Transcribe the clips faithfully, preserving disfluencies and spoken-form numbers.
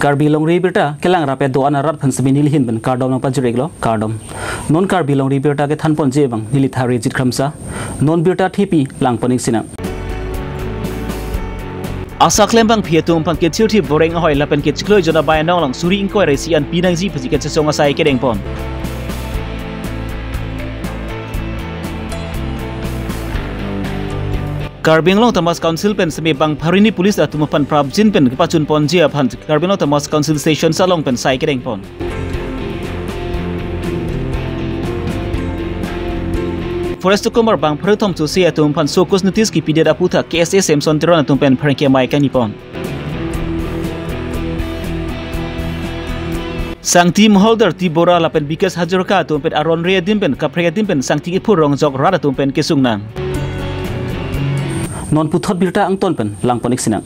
Karbi Longri Abirta kelang rap-et do-an arat aphan semi neli ahin pen kardom nangpajir-iklo, kardom. Non Karbi Longri Abirta kethanponji abang neli Tharjit Kramsa. Non birta thepi langpon-ik sinang. Asa klembangpi atum aphan kethirthip voreng ahoi lapen kechiklo ejon abai anong along suri ingkoi ra isi an pinangji pusi kachesong asai kedengpon. Karbi Anglong Autonomous Council pen semi bang pharo hini police atum aphan prapjin pen kepachunponji aphan Karbi Anglong Autonomous Council Sessions along pen sai kedengpon. Forest Kumar bang pharo thom chusai atum aphan show cause notice kipidet aputhak K S A Samson Teron atum pen pherangke amei kangnipon. Sangti Moholdar Tibora lapen Bikash Hazarika atum pen aron re adim pen kaprek adim pen sangti kiphur rongjok rat atum pen kesung nang. Non puthot birta angton pen langpon-ik sinang.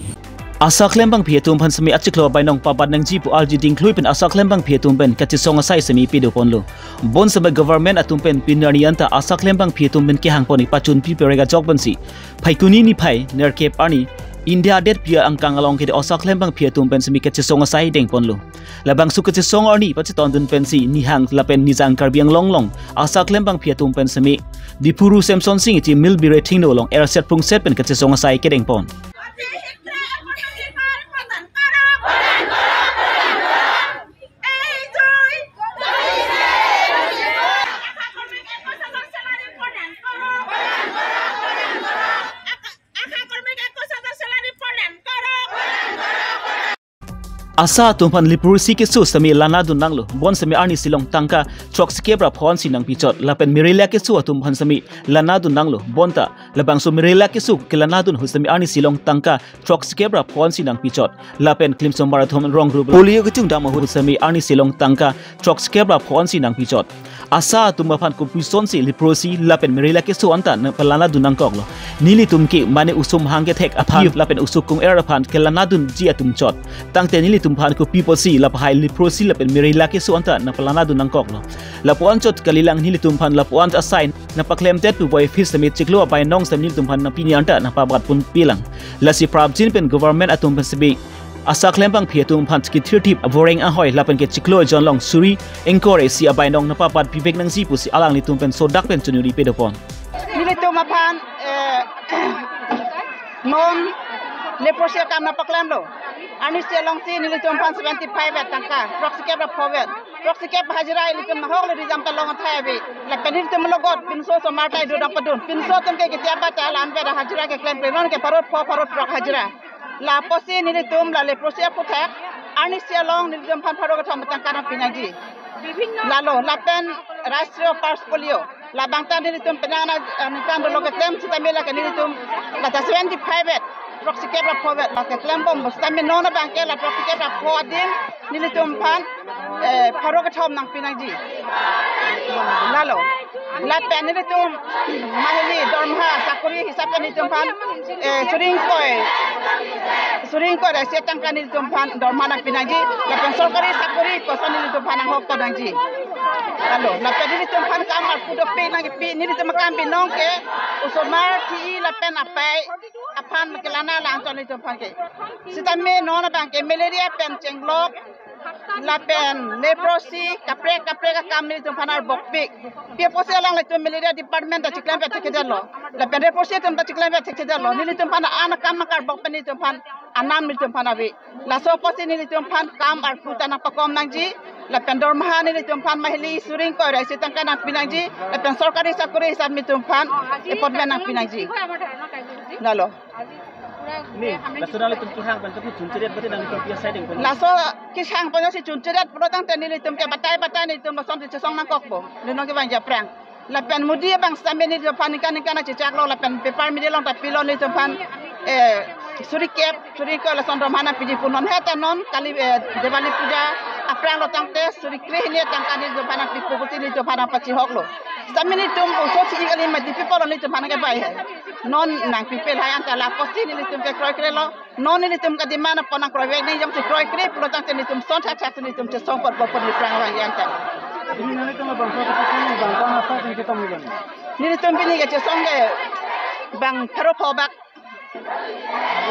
Asa klembangpi atum aphan semi achiklo abai anong pabat nangji pu arju dingklui pen asa klembangpi atum pen kachesong asai semi pidoponlo. Bonseme government atum pen pini arni anta asa klembangpi atum pen kehangpon-ik pachunpipe rega jok pensi Phaikuni niphai nerkep arni India adetpi angkang along kedo asa klembangpi atum pen semi kachesong asai dengponlo. Labangso kachesong arni pachetondun pensi nihang lapen nijang Karbi Anglong along asa klembangpi atum pen semi Diphu Ru Semsonsing Ingti Milbire Thingno along erset prungset pen kachesong asai kedengpon. Asa atum aphan leprosy keso semi lanadun nanglo, bonseme arnisi along tangka throksikep ra pho ansi nangpichot, lapen malaria keso atum aphan semi lanadun nanglo, bonta labangso malaria keso kelanadun ahut semi arnisi along tangka throksikep ra pho ansi nangpichot, lapen klimsomar atum rong rup polio kechungdam ahut semi arnisi along tangka throksikep ra pho ansi nangpichot. Asa atum aphan kopisonsi leprosy lapen malaria keso anta nangpalanadun nangkoklo. Nelitum ke mane osomar hang kethek aphan lapen oso kung-er aphan kelanadunji atum chot. Tangte nelitum aphan kopi apotsi lahai leprosy lapen malaria keso anta nangpalanadun nangkoklo. Lapu-an chot kalilang, nelitum aphan lapu-an asai nangpaklemdet pu boi fees semi chiklo abai anong semi nelitum aphan nangpini anta nangpabatponpelang. Lasi prapjin pen government atum pen semi asa klembangpi atum aphan kethirthip voreng ahoi lapen kechiklo ejon along suri ingkoi ra isi abai anong nangpabatpivek nangji pusi alanglitum pen sodak pen choningri pedopon. Nelitum aphan, eh, non leprosy akam nangpaklemlo. Arnisi alongsi nelitum aphan seventy-five et tangka, throksikep ra pho et. Throksikep hajira ilitum nahok le rijam ta long athai ave. Lapen nelitum logot pinso osomar ta idu nangpadun. Pinso atum ke ketia ba ta la-an vet hajira keklem pre, non ke pharo pho pharo throk hajira. Lapusi nelitum la leprosy aputhak arnisi along nelitum aphan pharo kethom tangka nangpi nangji. Lalo, lapen Rashtriya Pulse Polio. Labang ta nelitum penang na, eh, ningkan dolo keklem sitame lake nelitum la ta seventy-five et, throksikep ra pho et, lake klembom sitame non abang ke la throksikep ra pho adim nelitum aphan, eh, pharo kethom nangpi nangji. Lalo. Lapen nelitum mahili dormaha sakori hisap pen nelitum aphan, eh, suri ingkoi, suri ingkoi ra isi tangka nelitum aphan dormaha nangpi nangji. Lapen sorkari sakori koson nelitum aphan nanghok to nangji. Lalo, lapen nelitum aphan kam arpu dopik nangpi, nelitum akam binong ke osomar thi lapen apai aphan kelana lang chot nelitum aphan ke. Sitame non abang ke malaria pen chenglok lapen leprosy kaprek kaprek akam nelitum aphan arbokpik. Pi apotsi alanglitum malaria department ta chiklem vet thekthedetlo. Lapen leprosy atum ta chiklem vet thekthedetlo. Nelitum aphan an akam karbok pen nelitum aphan anam nelitum aphan ave. Laso apotsi nelitum aphan kam arpu ta nangpakom nangji. Lapen dormaha nelitum aphan mahili suri ingkoi ra isi tangka nangpi nangji. Lapen sorkari sakori hisap nelitum aphan appointment nangpi nangji. Lalo. Ni, laso nanglitum kehang pen ta pu chuncheret bati nanglitum pi asai dengpon. Laso kehang pen si chuncheret pulo tangte nelitum ke batai batai nelitum lason chesong nangkokpo. Nelitum ke bang japrang. Lapen Modi abang sitame nelitum aphan ningkan ningkan chechaklo lapen paper media along ta pilo nelitum aphan, eh, suri kep, suri ingkoi lason dormaha nangpiji pu, non heta non kali, eh, Diwali puja aphrang lo tangte suri krehini tangka nelitum aphan nangpipo pusi nelitum aphan nangpachihoklo. Sitame nelitum oso si kali mati pipo lo nelitum aphan ke bai hai. Non nangpipe lahai anta lapusi nelitum ke kroikrelo. Non nelitum ke demand apot nangkroivek nang jongsi kroikre pulo tangte nelitum son thakthak nelitum chesong potpo pu neli pherang abang yang ta. Ini nanglitum abang so bang bang apa yang kita mulai. Nelitum pini ke chesong ke bang pharo pho bak.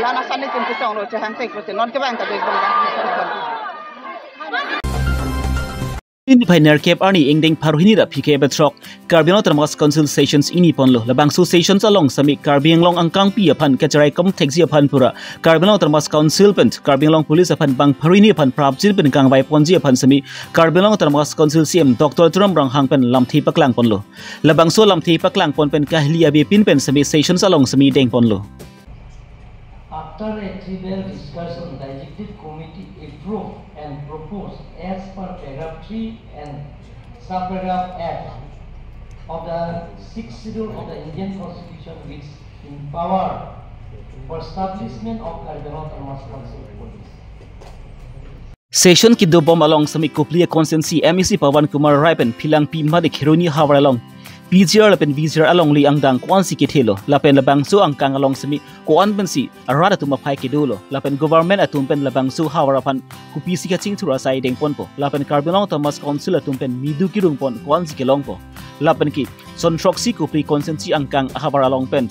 La-an asan nelitum chesonglo, chehang thek pusi non ke bang ta bek bang bang. Niphai nerkep arni ingdeng pharo hini ra phlikep ra throk Karbi Anglong Autonomous Council Sessions ingni ponlo. Labangso Sessions along semi Karbi Anglong angkangpi aphan kacharaikom thekji aphan pura Karbi Anglong Autonomous Council pen Karbi Anglong Police aphan bang pharo hini aphan prapjin pen kangvai ponji aphan semi Karbi Anglong Autonomous Council C E M Doctor Tuliram Ronghang pen lamthe paklang ponlo. Labangso lamthe paklang pon pen kahili abepin pen semi Sessions along semi deng ponlo. After a trivial discussion, the executive committee approved and proposed as per paragraph three and subparagraph F of the sixth schedule of the Indian Constitution, which empower for establishment of Karbi Anglong Autonomous Council Police. Session kedobom along semi Kopili constituency M A C Pawan Kumar Rai pen Philangpi Madi Kheroni havar along P G R lapen V G R alongle angdeng ko-ansi kethelo lapen labangso angkang along semi ko-an pensi arat atum aphai kedolo lapen government atum pen labangso havar aphan kopisi kachingthur asai deng ponpo lapen Karbi Anglong Autonomous Council atum pen midu kirung pon ko-ansi kelongpo lapen ke son throksi Kopili constituency angkang ahavar along pen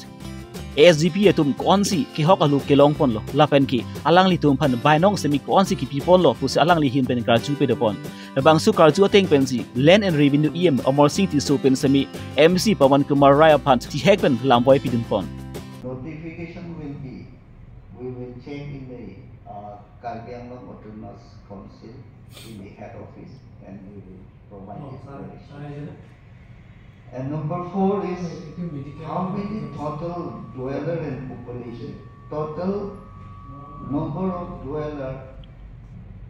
A S D P atum ko-ansi kehok alu kelong ponlo lapen ke alanglitum aphan bainong semi ko-ansi kipi ponlo pusi alangli ahin pen karju pado pon. Labangso karju ateng pensi Land and Revenue E M Amarsing Tisso pen semi M A C Pawan Kumar Rai aphan tihek pen lamboi pidun pon. Notification will be, we will check in the uh, Karbi Anglong Autonomous Council in the head office and we will provide explanation. And number four is how many total dweller and population. Total number of dweller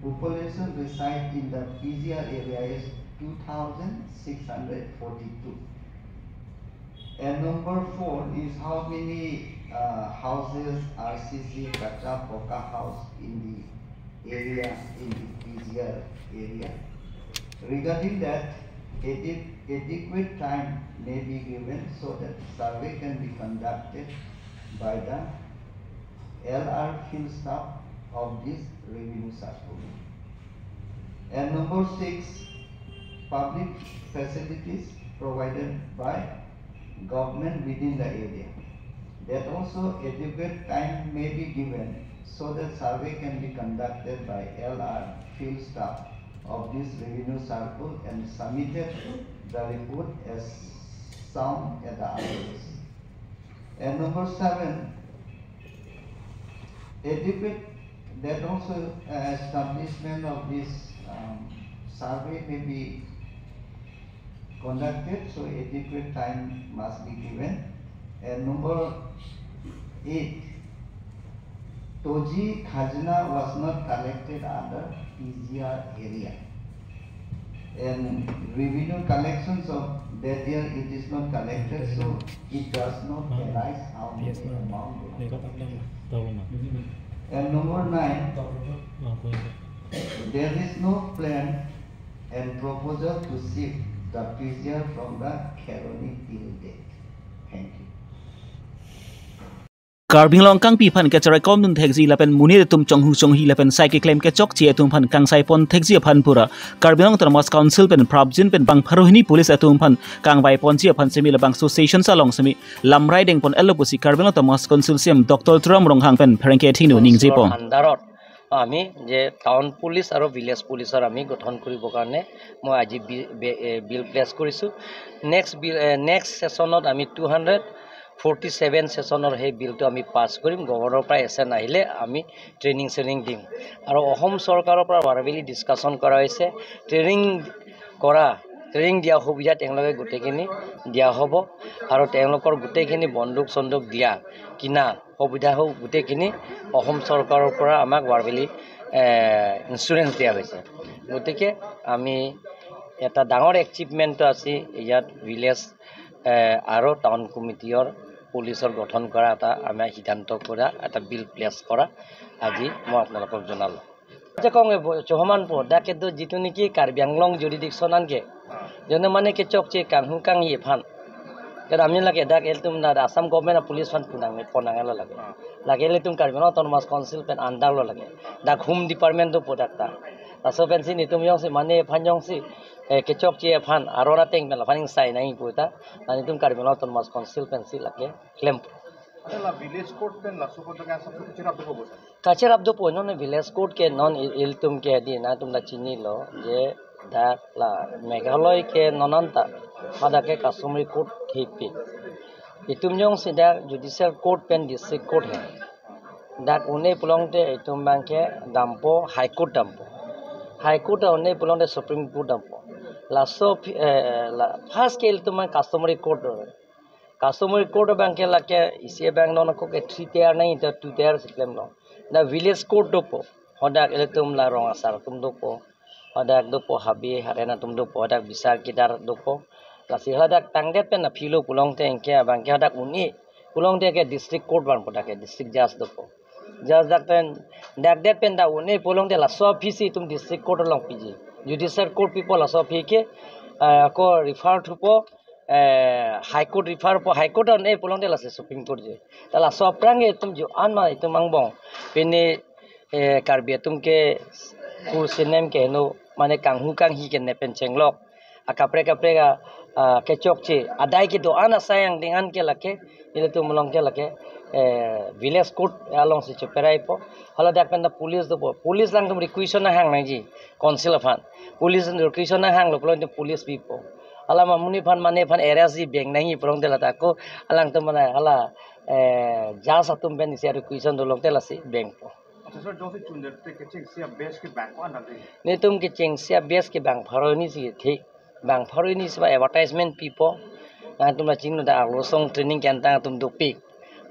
population reside in the P G R area is two thousand six hundred forty-two. And number four is how many uh, houses, R C C, kacha, poka house in the area, in the P G R area. Regarding that, ade- adequate time may be given so that survey can be conducted by the L R field staff of this revenue circle. And number six, public facilities provided by government within the area. That also adequate time may be given so that survey can be conducted by L R field staff of this revenue circle and submitted the report as soon as the earliest. And number seven, adequate, that also uh, establishment of this um, survey may be conducted, so adequate time must be given. And number eight, Toji Khajna was not collected under P G R area. And revenue collections of that year, it is not collected, so it does not arise how many amount they have collected. And number nine, there is no plan and proposal to shift the P G R from the Kheroni till date. Thank you. Karbi Anglong angkangpi aphan kacharaikom dun thekji lapen monit atum chonghu chonghi lapen sai keklem kechokche atum aphan kangsai pon thekji aphan pura Karbi Anglong Autonomous Council pen prapjin pen bang pharo hini police atum aphan kangvai ponji aphan semi labangso Sessions along semi lamrai deng pon-etlo pusi Karbi Anglong Autonomous Council C E M Doctor Tuliram Ronghang pen pherangke athengno ningje pon. Under-ot আমি যে town police আৰু ভিলেজ পুলিচৰ আমি গঠন কৰিবৰ কাৰণে মই আজি বি- বে- এ, বিল প্লেচ কৰিছোঁ। নেক্সট বিল, এ, নেক্সট ছেছনত আমি টু হাণ্ড্ৰেড ফৰ্টি ছেভেন ছেছনৰ সেই বিলটো আমি পাছ কৰিম। গভৰ্ণৰৰ পৰা এছেণ্ট আহিলে আমি ট্ৰেইনিং চেইনিং দিম। আৰু অসম চৰকাৰৰ পৰা ভাৰ্বেলি ডিছকাশ্যন কৰা হৈছে। ট্ৰেইনিং কৰা, ট্ৰেইনিং দিয়া সুবিধা তেওঁলোকে গোটেইখিনি দিয়া হ'ব। আৰু তেওঁলোকৰ গোটেইখিনি বন্দুক চন্দুক দিয়া, কিনা সুবিধা হওক, গোটেইখিনি অসম চৰকাৰৰ পৰা আমাক ভাৰ্বেলি ইঞ্চুৰেঞ্চ দিয়া হৈছে। গতিকে আমি এটা ডাঙৰ এচিভমেণ্ট আছে ইয়াত ভিলেজ এ, আৰু টাউন কমিটিৰ পুলিচৰ গঠন কৰা এটা আমি সিদ্ধান্ত কৰা, এটা বিল প্লেচ কৰা আজি মই আপোনালোকক জনালোঁ। Ajakong ebo chohoman po dak kedo jitu niki Karbi Anglong jurisdiction anke. Jone mane kechokche kanghu kanghi aphan. Kada ami lake dak ilitum na Assam government a police aphan punang ponang elo lake. Lake ilitum Karbi Anglong Autonomous Council pen under lo lake. Dak Home Department dopo dak ta. Laso pensi nelitum jongsi mane aphan jongsi eh, kechokche aphan aron ateng pen laphan ingsai nangji pu ta. Nelitum Karbi Anglong Autonomous Council pensi lake klempo. Ante la village court pen laso pon ke asap tu kachirap dopo bo, sir? Kachirap dopo, non village court ke non il-, ilitum ke di nangtum ta chinilo je dak la Meghalaya ke non anta hadak ke customary court thipik. Itum jongsi dak judicial court pen district court he. Dak un-e pulote itum abang ke dampo, High Court dampo. High Court un-e pulote Supreme Court dampo. Laso phi-, eh, la first ke ilitum abang customary court do. Customary court abang ke lake isi abang non ako ke three tier nangji, ita two tier si klemlo. Na village court dopo. Hadak ilitum la rong asar atum dopo. Hadak dopo, habe haren atum dopo. Hadak bisar kidar dopo. Lasi hadak tangdet pen aphi lo pulote ke abang ke hadak un-e pulote ke district court vanpo, dak ke district judge dopo. Judge dak pen, dak det pen dak un-e pulote laso aphi si itum district court along piji. Judicial court pipo laso aphi ke, eh, ako refer thupo, eh, High Court refer po, High Court un-e pulote lasi Supreme Court ji. Ta laso aphrang ke itum jo-an ma itum angbong. Pini, eh, Karbi atum ke kur sinem ke heno, mane kanghu kanghi ke ne pen chenglok. Akaprek kaprek a, a, kechokche. Adai kedo-an asai angdeng an ke lake, ilitum along ke lake, eh, village court alongsi choperaipo. Hala dak pen ta police dopo. Police alangtum requisition nanghang nangji, council aphan. Police requisition nanghanglo pulote police pipo. Hala ma monit aphan, mane aphan arrest ji beng nangji pulote lata ako alangtum mane hala, eh, judge atum pen isi requisition do pulote lasi bengpo. Acha sir, jongsi chundet te kechengsi a-batch ke bang ko-an dei? Netum kechengsi a-batch ke bang pharo hini si thik. Bang pharo hini si ba advertisement pipo. Nangtum la chingno dak arlo song training ke-en tang atum dopik.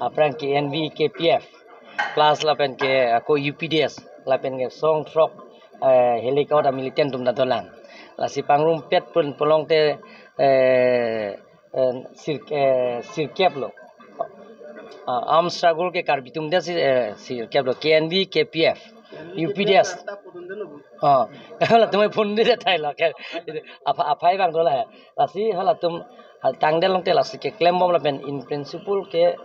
Aphrang ke N V, K P F. Plus lapen ke ako U P D S. Lapen ke song throk, eh, helicopter militant atum ta dolang. Lasi pangrumpet pun pulote, eh, eh, sir, eh, sirkep lo. Ah, arm struggle ke Karbi atum det si, eh, sirkep lo. K N V, K P F, U P D S. Ah, latum phone de thai lo ke. Apha-, aphai bang dola he. Lasi halatum, ah, tangdet lote lasi keklem bom lapen in principle ke,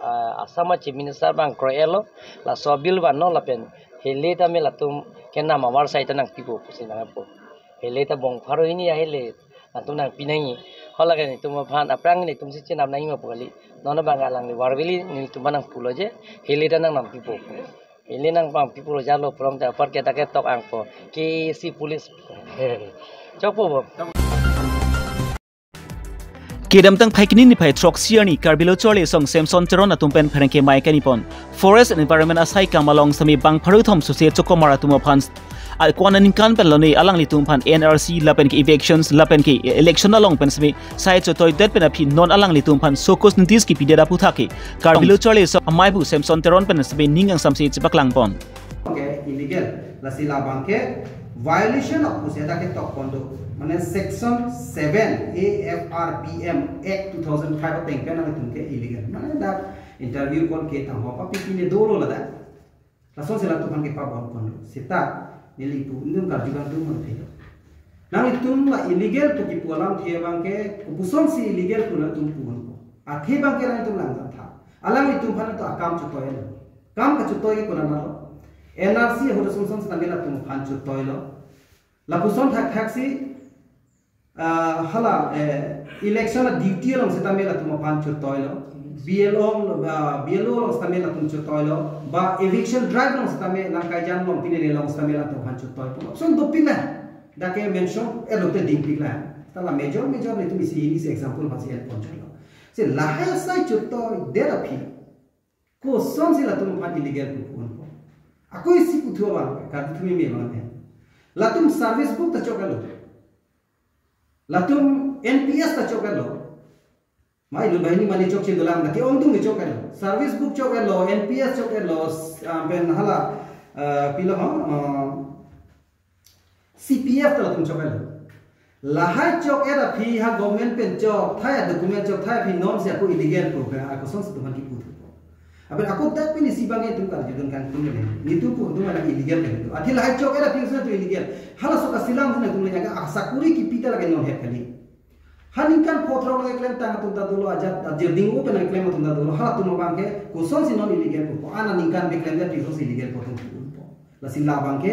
ah, Assam Chief Minister abang kroi-et lo. Laso bill vanlo lapen hele tame latum ke nam avarsai ta nangpipo pusi nangpo. Hele ta bang pharo hini ahele. Latum nangpi nangji. Hala ke netum aphan aphrang netum si chenam nangji ma pu kali. Non abang alangli varveli netum aphan nangpulo je. Hele ta nangnampipo. Hele nangpangpipo jalo pulote apar ke ta ketok angpo. K A C police. Chokpo bo. Kedamtang Phaikuni niphai throksi arni Karbi Lo Charli Asong Samson Teron atum pen pherangke mai kanipon. Forest and Environment asai kam along sitame bang pharo thom sose chokomar atum aphan a-, ko-an aningkan pen lone alanglitum aphan N R C lapen ke evictions lapen ke election along pen sitame sai chotoidet pen aphi non alanglitum aphan show cause notice kipidet aphuthak ke Karbi Lo Charli Asong amei abu Samson Teron pen sitame ning kangsamse chepaklangpon. Okay, illegal. Lasi labang ke violation of pusi dak ketok pon do. Mane section seven A F R B M Act two thousand five ateng pen nangtum ke illegal. Mane dak interview call ke tangho papi pine dolo ladak. Lasonsi latum aphan kepabon pon do. Seta neli pu indung karju kan tum mon thelo. Nanglitum la illegal pu kipu alamthe abang ke, kopuson si illegal pu nangtum pu-unpo. Athe abang ke nangtum langdam tha. Alanglitum aphan to akam chotoilo. Kam kachotoi ke konatlo. N R C ahut asonson sitame latum aphan chotoilo. Lapuson thakthak si, ah, hala, eh, election a-duty along sitame latum aphan chotoilo. B L O, ah, B L O along sitame latum chotoilo. Ba eviction drive along sitame, nangkaijan along pinene along sitame latum aphan chotoipo. Lapuson dopik la. Dak ke mention, eh, lote dingpik la. Ta la major, major netum isi hini si example aphansi en pon chotlo. Si lahai asai chotoidet aphi. Kosonsi latum aphan illegal pu pu-unpo. Ako isi puthu abang, kartumi me abang ne. Latum service book ta chok-etlo. Latum N P S ta chok-etlo. Mai lun banghini mane chokche dolang, dak ke-ongdung ke chok-etlo. Service book chok-etlo, N P S chok-etlo, s-, ah, pen hala, ah, pilo ho, ah, C P F ta latum chok-etlo. Lahai chok-et aphi ha government pen chokthai a-document chokthai aphi nonsi ako illegal pu ke, ako kosonsi latum aphan kipu thupo. Aben ako dak pini si abang itum karjudun kangtung le. Netum pu atum anak illegal ke netum. Athe lahai chok-et aphi si netum illegal. Halaso kasilam si netum le jaga asakuri kipi ta lake non het kali. Ha ningkan pho throk le klem tang atum ta dolo, ajat ajir ding-o pen klem atum ta dolo. Halatum abang ke kosonsi non illegal pu. Ko-an aningkan pen klemdet aphi kosonsi illegal pu atum pu-unpo. Lasi labang ke,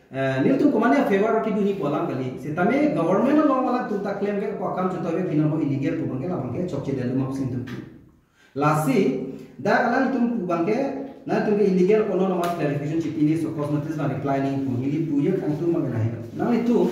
eh, nelitum komane favor kidunji pu alam kali. Sitame government along alangtum ta klem ke ko akam chotoi ke pinang ho illegal pu abang ke labang ke chokchedet lo ma pusi netum pu. Lasi, dak alangtum pu abangke, nangtum ke illegal kono nomor clarification chipini, show cause notice ba reply nangji pu, ili pu ye kangtum abang lahelo. Nanglitum,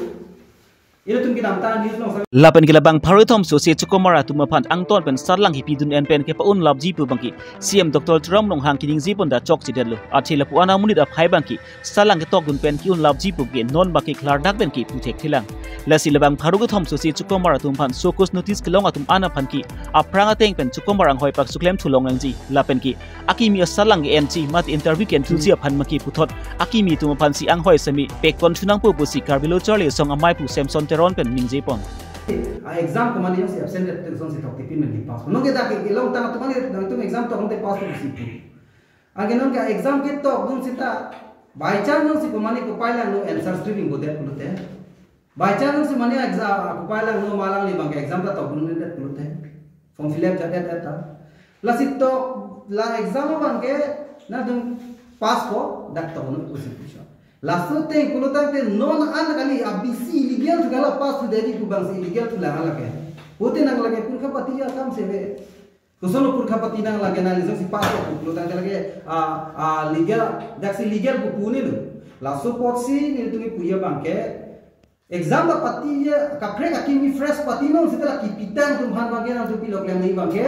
ilitum kedamtang news along sang. Lapen ke labang pharo kethom sose chukomar atum aphan angton pen sarlang kipidun en pen kepa-un lapji pu abangke C M Doctor Tuliram Ronghang keningje pon ta chokchedetlo. Athe lapu-an amonit aphai abangke sarlang ketokdun pen ke-un lapji pu ke non abangke klardak pen ke puthekthelang. Lasi labang pharo kethom sose chukomar atum aphan show cause notice kelong atum an aphan ke aphrang ateng pen chukomar anghoi pak suklem thulong nangji. Lapen ke akimi asarlang ke-enji mate interview ke-en thuji aphan abangke puthot akimi atum aphan si anghoi semi pekon thu nangpo pusi Karbi Lo Charli Asong amei pu Samson Teron pen ningje pon. A exam komane jongsi absent det te jongsi tok tipin men pass. Non ke dak kelongtang atum mane nangtum exam tok te pass pusi pu. Anke non ke exam ketokdun seta by chance jongsi komane kopai langno answer script ingbodet pulote. By chance jongsi mane exam kopai langno ma alangli abangke exam ta tokdundet pulote. Form fill up jadet ta. Lasi tok la exam abangke nangtum pass ko dak tokno pusi pusi. Laso ateng pulotangte non an kali a B C illegal thu kala pass thu deri pu abangsi illegal thu lang lake. Pute nang lake purkhapati akam sebe. Koson lo purkhapati nang lake nang jongsi pass ko pulotangte lake a, a legal, daksi legal pu pu ni lo. Laso apotsi nelitum kipu abangke exam ta pati ye kaprek akimi fresh pati non seta la kipitang atum aphan abangke nangtum pilo klem nangji abangke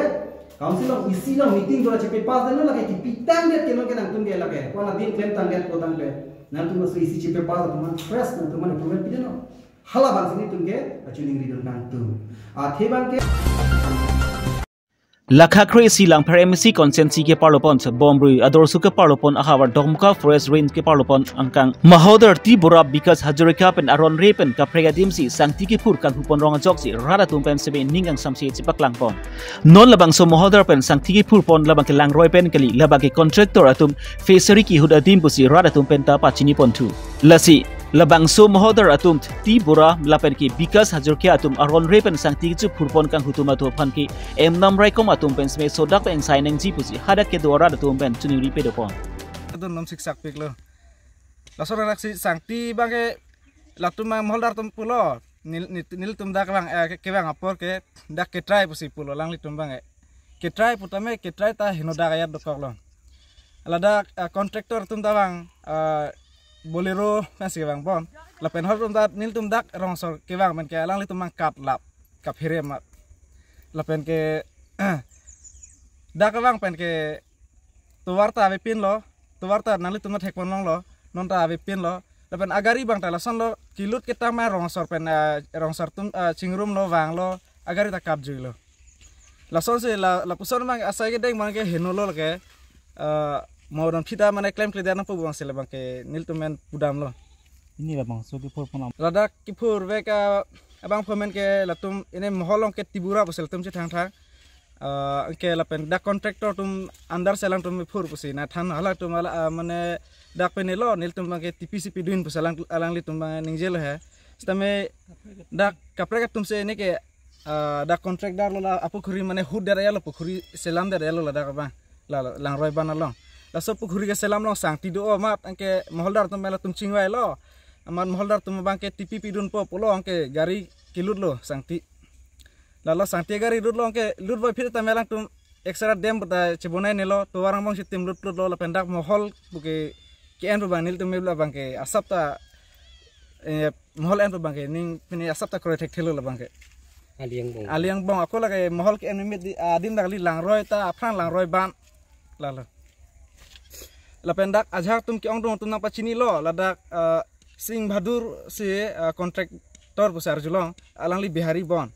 council along isi along meeting dora chepe pass detnon lake kipitangdet ke non ke nangtum ke lake. Ko-an adin klemtangdet ko tangte nangtum laso isi chepe pass atum aphan fresh nangtum aphan improvement pidet non. Hala abangsi nelitum ke achuningri dun nangtum. Athe abangke Lakha kre-isi Langpher M A C constituency keparlo pon Bomrui adorsu keparlo pon ahavar Dokmoka Forest Range keparlo pon angkang Mahodar T Bora, Bikash Hazarika pen aron re pen kaprek adim si sangti kephur kanghu pon rong ajoksi rat atum pen sebe ning kangsamse chepaklang pon. Non labangso Mahodar pen sangti kephur pon labangke langroi pen kali, labangke contractor atum fishery kehut adim pusi rat atum pen ta pachini pon thu. Lasi labangso Mahodar atum T Bora lapen ke Bikash Hazarika atum aron re pen sangti kephur pon kanghu atum atum aphan ke emnam raikom atum pen seme sodak pen ingsai nangji pusi hadak kedo arat atum pen chuningri pado pon. Adon nom siksak piklo. Laso rak si sangti abangke latum abang Mahodar atum pulo. Nel-, nel-, nelitum dak abang, eh, ke-, kevang apor ke dak ketrai pusi pulo alanglitum abang, eh. Ketrai pu tame ketrai ta heno dak ayat dokoklo. Ladak, eh, contractor atum ta abang, eh, Bolero pensi kevang pon. Lapen hor atum ta nelitum dak rongsor kevang pen ke alanglitum abang katlap kaphere amat. Lapen ke dak abang pen ke tovar ta avepinlo, tovar ta nanglitum ta thek pon longlo, non ta avepinlo. Lapen agari abang ta lasonlo, kelut ketang ma rongsor pen, ah, rongsor atum, ah, chingrumlo, vanglo, agari ta kapjuilo. Lasonsi la, lapuson abang asai kedeng abangke henolo lake, ah, mo don phita mane klemkledet nangpo abangsi labangke nelitum pen pudamlo. Pini labangso kephur pon am- Ladak kephur vek, ah, abang phomen ke latum ini Mohol along ke T Bora pusi latum chethangthang. Ah, ke lapen dak contractor atum under si alangtum phur pusi nangthan, halatum hala, ah, mane dak penelo nelitum abangke T P C pidun pusi alang, alanglitum abang ningjelo he. Sitame dak kaprek atum si ini ke, ah, dak contractor lo la apukhuri mane hut der ya lo pukhuri selam der ya lo ladak abang. La, la, langroi aban along. Laso pukhuri keselam along sangti do amat anke Mahodar atum latum chingvailo. Amat Mahodar atum abangke T P pidunpo pulo anke gari kelutlo sangti. Lalo sangti gari lutlo anke lutvoiphit tame alangtum extra dam puta chebonai nelo, tovar angbong chitim lut lutlo lapen dak Mohol puke ke-en pu abang nelitum mebla abangke asap ta, eh, Mohol en pu abangke ning pini asap ta kroi thekthelo labangke. Ali angbong. Ali angbong ako lake Mohol ke-en mimit di, ah, adim dak kali langroi ta aphrang langroi aban. Lalo. Lapen dak ajahak atum ke-ongdung atum nangpachinilo ladak, ah, Singh Bahadur si, ah, contractor pusi arjulong, alangli Bihari bon.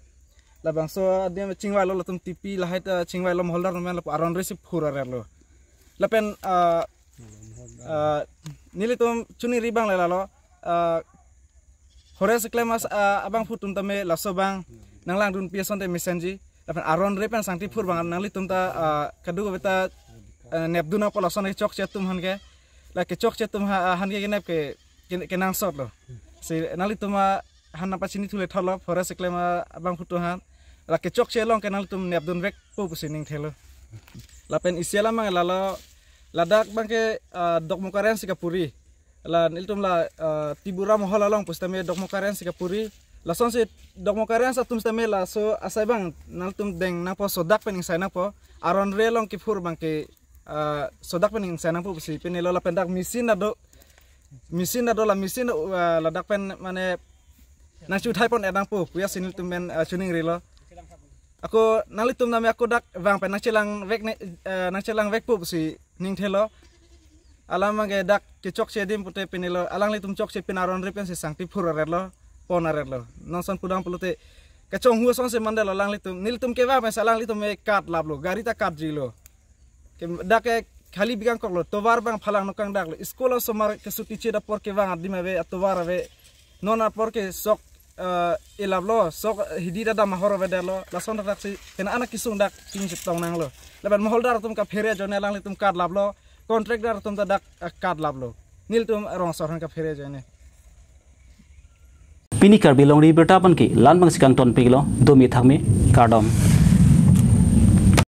Labangso adim chingvailo latum T P lahai ta chingvailo Mahodar atum pen lapu aron re si phur arerlo. Lapen, ah, ah, nelitum chuningri abang le lalo, ah, Forest keklem as, ah, abangphu atum tame laso abang nanglangdunpi asonte mesenji. Lapen aron re pen sangti phur abang nanglitum ta, ah, kadokave ta, ah, nepdun apot lason kechokche atum aphan ke. La kechokche atum ha, ah, aphan ke kenep ke, ke, kenangsotlo. Si nanglitum, ah, aphan nangpachini thule thotlo Forest keklem, ah, abangphu atum aphan. La kechokche along ke nanglitum nepdun vekpo pusi ning thelo. Lapen isi alam abang lalo ladak abangke, ah, Dokmoka Range si kapuri. La nelitum la, eh, T Bora Mohol along pusitame Dokmoka Range si kapuri. Lasonsi Dokmoka Range atum sitame laso asai abang nangtum deng nangpo sodak pen ingsai nangpo. aron re along kephur abang ke, ah, sodak pen ingsa nangpo pusi pinilo lapen dak machine ado, machine ado la machine, ah, ladak pen mane nangchuthai pon-et nangpo puya si nelitum pen, ah, chiningrilo. Ako nanglitum name ako dak vang pen nangchelang vek ne, ah, nangchelang vekpo pusi ningthelo. Alam abang ke dak kechokche adim pute pinilo alanglitum chokche pin aron re pensi sangti phur aretlo, pon aretlo. Non ason pudam pulote kachonghu asonsi mandetlo alanglitum. Nelitum kevang pensi alanglitum e card laplo, gari ta card jilo. Ke dak ke khali bikangkoklo, tovar abang phalang nokang daklo. School osomar kesuti chit apor kevang adim ave, atovar ave. Non apor ke sok, eh, ilaplo, sok hidi ta dam ahor avedetlo. Lason dak si pen anak kesung dak king chetong nanglo. Lapen moholdar atum kaphere ajoine alanglitum card laplo. Contractdar atum ta dak, eh, card laplo. Nelitum rong asor aphan kaphere ajoine. Pini Karbi Longri Abirta abang ke la-an abangsi kangtonpiklo, domi thakmi, kardom.